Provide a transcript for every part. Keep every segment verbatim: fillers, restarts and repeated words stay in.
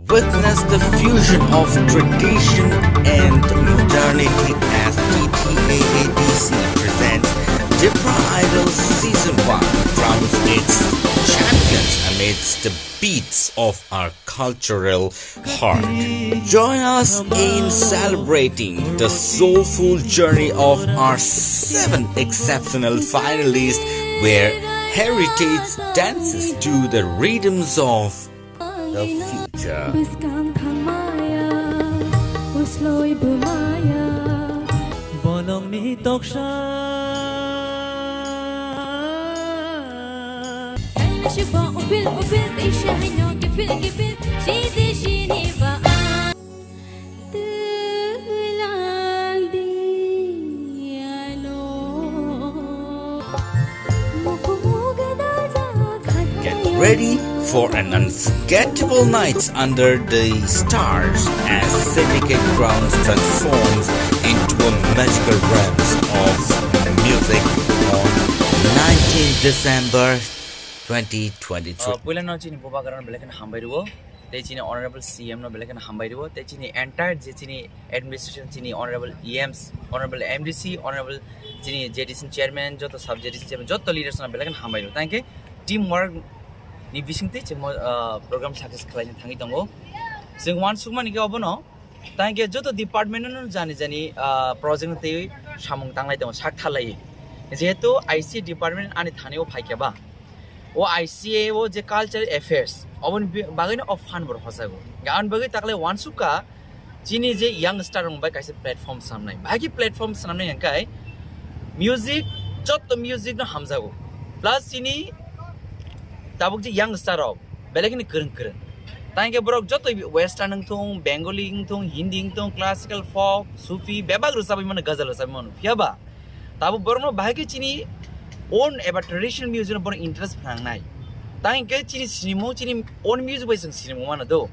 Witness the fusion of tradition and modernity as T T A A D C presents Tipra Idol Season one, crowns its champions amidst the beats of our cultural heart. Join us in celebrating the soulful journey of our seven exceptional finalists, where heritage dances to the rhythms of the future. Bwskang thangmaya, usloi bwmaya. Bonongni toksa. Kaisa bo upil upil, kaisa haino kifil kifil, sidi sini ba. Twilak di ano. Get ready for an unforgettable nights under the stars as Syndicate Grounds transforms into a magical realms of music on nineteenth December twenty twenty-three. Uh, puila no chini bubagra no belai kheno hambai rwo, tei chini honorable C M no belai kheno hambai rwo, tei chini entire je chini administration, chini honorable E Ms, honorable M D C, honorable chini J D C chairman, joto sub J D C chairman, joto leaders no belai kheno hambai rwo. Thank you. Team work ni bisingtwi chwng mo, ah, program success khlaina thangwi tongo. Chwng uansukmani khe obono, thank you, joto department no jani jani, ah, project no twi samung tanglai tongo, sak thalai. Jehetu I C A department ani thani o phaikhe ba, o I C A o je cultural affairs, oboni bi-, bagwino o fund bo rw hojago. Aboni bagwi taklai uansukha, chini je young star rok bai kaisa platform samnai. Bahai khe platform samnai hwnkhe music, jotto music no hamjago. Plus chini tabuk je young star rok belai kheno kwrwng kwrwng. Tangkhe borok jotto western wngthung, Bengali wngthung, Hindi wngthung, classical, folk, Sufi, bebak rwchabwi mano, ghazal rwchabwi mano. Phiya ba tabuk borokno bahai khe chini own eba traditional music no borok interest phnangnai. Tangkhe chini sinimung, chini own music bai chwng sinimung mano do.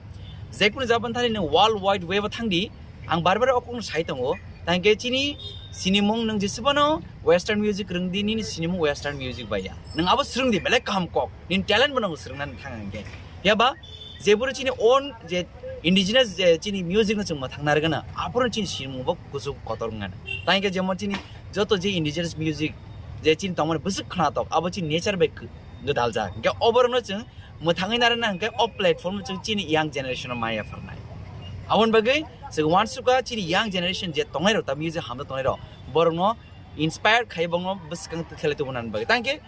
Jekunu jaban thani nwng world wide web o thangdi, ang bar bar o kokno sai tongo. Tangkhe chini sinimung nwng jesubano western music rwngdi, nini sinimung western music bai ya. Nwng abo swrwngdi, belai kaham kok. Nini talent bo nwng swrwngnani thang hwnkhe. Phiya ba, jeboro chini own je indigenous je chini music no chwng mwthang narwkna, aphuru chini sinimung bo kuchuk kotor wngna. Tangkhe jemon chini joto je indigenous music je chini tongmani bwswk khwnatok, abo chini nature bai gw-, gwdaljak. Hwnkhe oborokno chwng mwthangwi narwkna hwnkhe o platform no chwng chini young generation no maya pharnai. Aboni bagwi chwng uansukha chini young generation je tongnai rok, ta music hamjak tongnai rok, borokno inspire khai bongno bwskang khelai tubunani bagwi. Tangkhe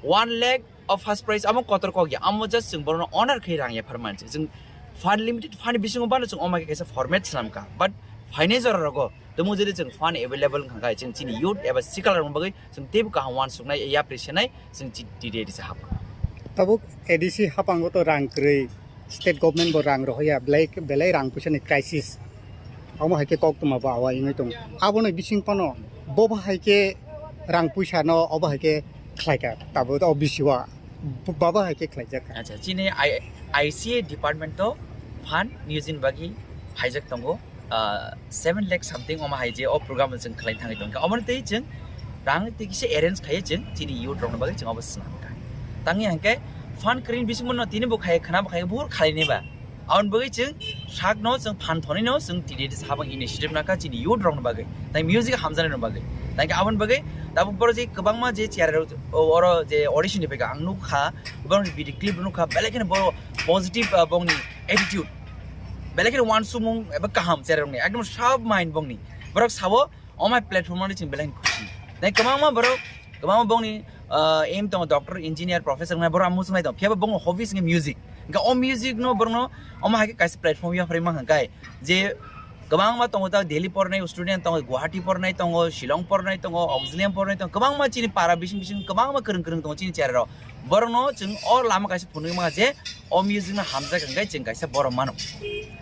one lakh o first prize amo kotor kok ya, amo just chwng borokno honor khai rang yaphar manse. Chwng fund, limited fund bisingo bano chwng omai kaisa format swnamkha, but phainai jora rogo tamo jodi chwng fund available wngkha khe chwng chini youth eba sikal rokni bagwi chwng teibo kaham uansuknai, yapri senai chwng chi T D A D C hapang. Tabuk A D C hapango to rang kwrwi, state government bo rang rohoya, belai, belai rang puisa ni crisis. Omo hai khe koktwma bo awa wngwi tongo. Aboni bising phano bo bo hai khe rang puisa no obo hai khe khlai kha, tabuk o bisi o bo bo hai khe khlai jak kha. Acha, chini I-, I C A department to fund niyojin bagwi phaijak tongo, ah, seven lakh something omo hai je o program chwng khlai thangwi tongkha. Omo tei chwng rang tei kisa arrange khai chwng chini youth rokni bagwi chwng obo swnam kha. Tangwi hwnkhe fund kwrwini bisingbo no tini bo khai khwna bo khai buhur khlai ni ba. Aboni bagwi chwng sakno chwng phan thonino chwng T D A D C habang initiative nakha chini youth rokni bagwi, tai music hamjaknairokni bagwi. Tangkhe aboni bagwi tabuk borok je kwbangma je chair rok, o, oro je audition ni phaikha ang nukha, borokni video clip nukha, belai kheno borok positive, ah, bongni attitude, belai kheno uansukmung eba kaham chair rokni, ekdom sharp mind bongni. Borok sao, o mai platform no chwng belai khusi. Tai kwbangma borok, kwbangma bongni, ah, aim tongo, doctor, engineer, professor wngnai, borok ang muchungnai tongo. Phiya ba bongni hobbies wngkha music. Hwnkhe o music no borokno omo hai khe kaisa platform yapharwi mankha khe je kwbangma tongo, ta Delhi pornai student tongo, Guwahati pornai tongo, Shillong pornai tongo, Auxilium pornai tongo, kwbangma chini para bising bising kwbangma kwrwng kwrwng tongo chini chair rok. Borokno chwng o lama kaisa phunugwi mankha je o music no hamjak hwnkhe chwng kaisa borok mano.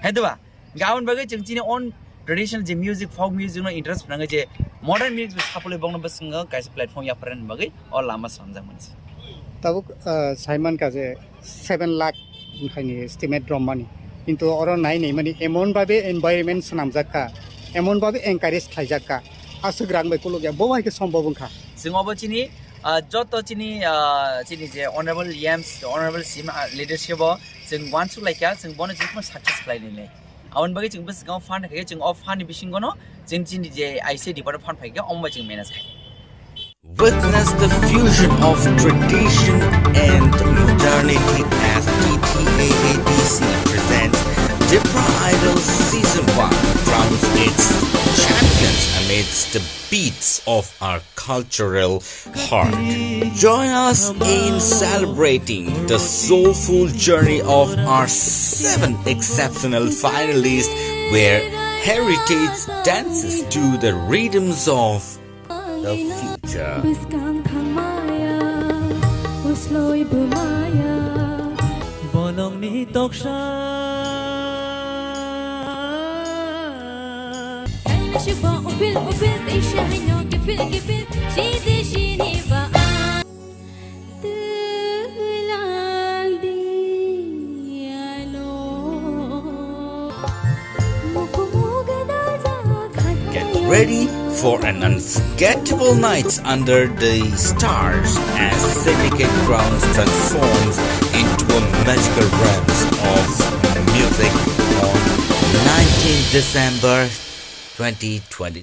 Hai diba? Hwnkhe aboni bagwi chwng chini own traditional je music, folk music no interest phnangwi je modern music bai sapulwi bongno bwskango kaisa platform yapharnani bagwi o lama swnamjakmani se. Tabuk, ah, saimankha je seven lakh haini estimate romani. Kintu oro nai nai mani emon babe environment swnamjak kha, emon babe encourage khlaijak kha, aswk rang bai kuluk ya, bo hai khe sombhob wngkha. Chwng obo chini Ah, joto chini, ah, chini je honorable E Ms, honorable C M, ah, leadership o chwng uansuk laikha, chwng bono jephano success khlai nai. Aboni bagwi chwng bwskango fund khaikhe, chwng o fund ni bisingono chwng chini je I C A department fund phaikhe, omo bai chwng manage khai. Witness the fusion of tradition and modernity as T T A A D C presents Tipra Idol Season one, crowns its champions amidst the beats of our cultural heart. Join us in celebrating the soulful journey of our seven exceptional finalists, where heritage dances to the rhythms of the future. Bwskang thangmaya, usloi bwmaya. Bolongni toksa. Kaina shuba upil upil, teisha haino kipil kipil, shidi shini ba. Twilangdi ano. Get ready for an unforgettable night under the stars as Syndicate Grounds transforms into a magical realm of music on nineteenth December twenty twenty.